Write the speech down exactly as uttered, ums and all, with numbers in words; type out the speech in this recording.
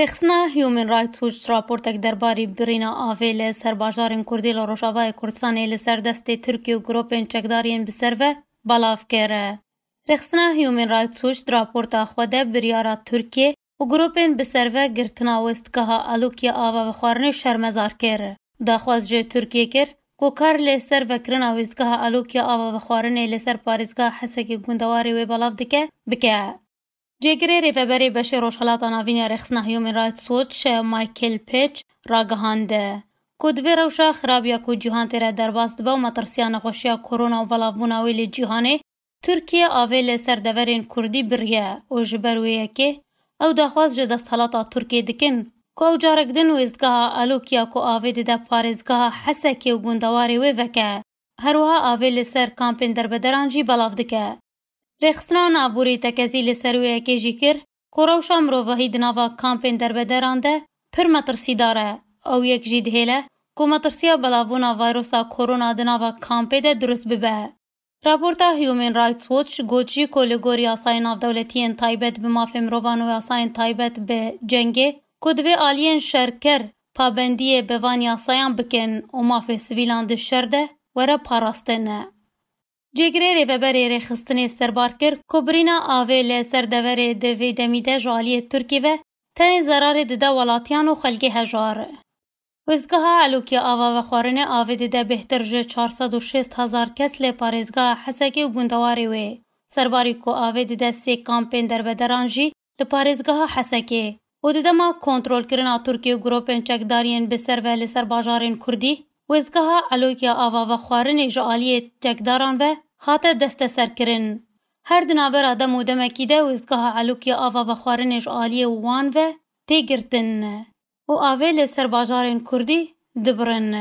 Rêxistina Human Rights Watch raportek derbarî birîna avê li ser bajarên Kurdî li Rojavayê Kurdistanê li ser destê Tirkiye û grûpên çekdar yên bi ser ve belav kir. Rêxistina Human Rights Watch di raporta xwe de biryara Tirkiye û grûpên bi ser ve girtina wêstgeha Alokiya Ava Vexwarinê şermezar kir. Daxwaz ji Tirkiye kir ku kar li ser vekirina wêstgeha Alokiya Ava Vexwarinê li ser parêzgeha Hesekê gundewarê wê belav dike, bike. Cêgirê rêveberê beşê Rojhelata Navîn ya Rêxistina Human Rights Watch, Michael Page, ragihand ku di vê rewşa xirab ya ku cîhan tê re derbas dibe û metirsiya nexweşiya korona û belavbûna wê li cîhanê, Tirkiye avê li ser deverên Kurdî biriye û ji ber wê yekê ew daxwaz ji desthelata Tirkiye dikin ku ew carek din wêstgeha Alokiya ku avê dide parêzgeha Hesekê û gundewarê wê veke. Her wiha avê li ser kampên derbederan jî belav dike. Rêxistina Naborî tekezî li ser wê yekê jî kir ku rewşa mirovahî di nava kampên derbederan de pir metirsîdar e. Ew yek jî dihêle ku metirsiya belavbûna vayrosa korona di nava kampê de dirust bibe. Raporta Human Rights Watch got jî ku li gor yasayên navdewletî yên taybet bi mafê mirovan û yasayên taybet bi cengê ku divê aliyên şerker pabendiyê bi van yasayan bikin û mafê sivîlan di şer de were parastin. Cêgirê rêveberê rêxistinê serbar kir ku birîna avê li ser deverê di vê demî de ji aliyê Tirkiyê ve tenê zerarê dide welatiyan û xelkê hejar. Wêstgeha Alokiya Ava Vexwarinê avê dide bêhtir ji çar sed û şêst hezar kes li parêzgeha Hesekê û gundewarê wê. Serbarî ku avê dide sê kampên derbederan jî li parêzgeha Hesekê û di dema kontrolkirina Tirkiye û grûpên çekdar yên bi ser ve li ser bajarên Kurdî, wêstgeha Alokiya Ava Vexwarinê ji aliyê çekdaran ve hate desteserkirin. Her di navbera dem û demekî de wêstgeha Alokiya Ava Vexwarinê ji aliyê wan ve tê girtin û avê li ser bajarên Kurdî dibirin.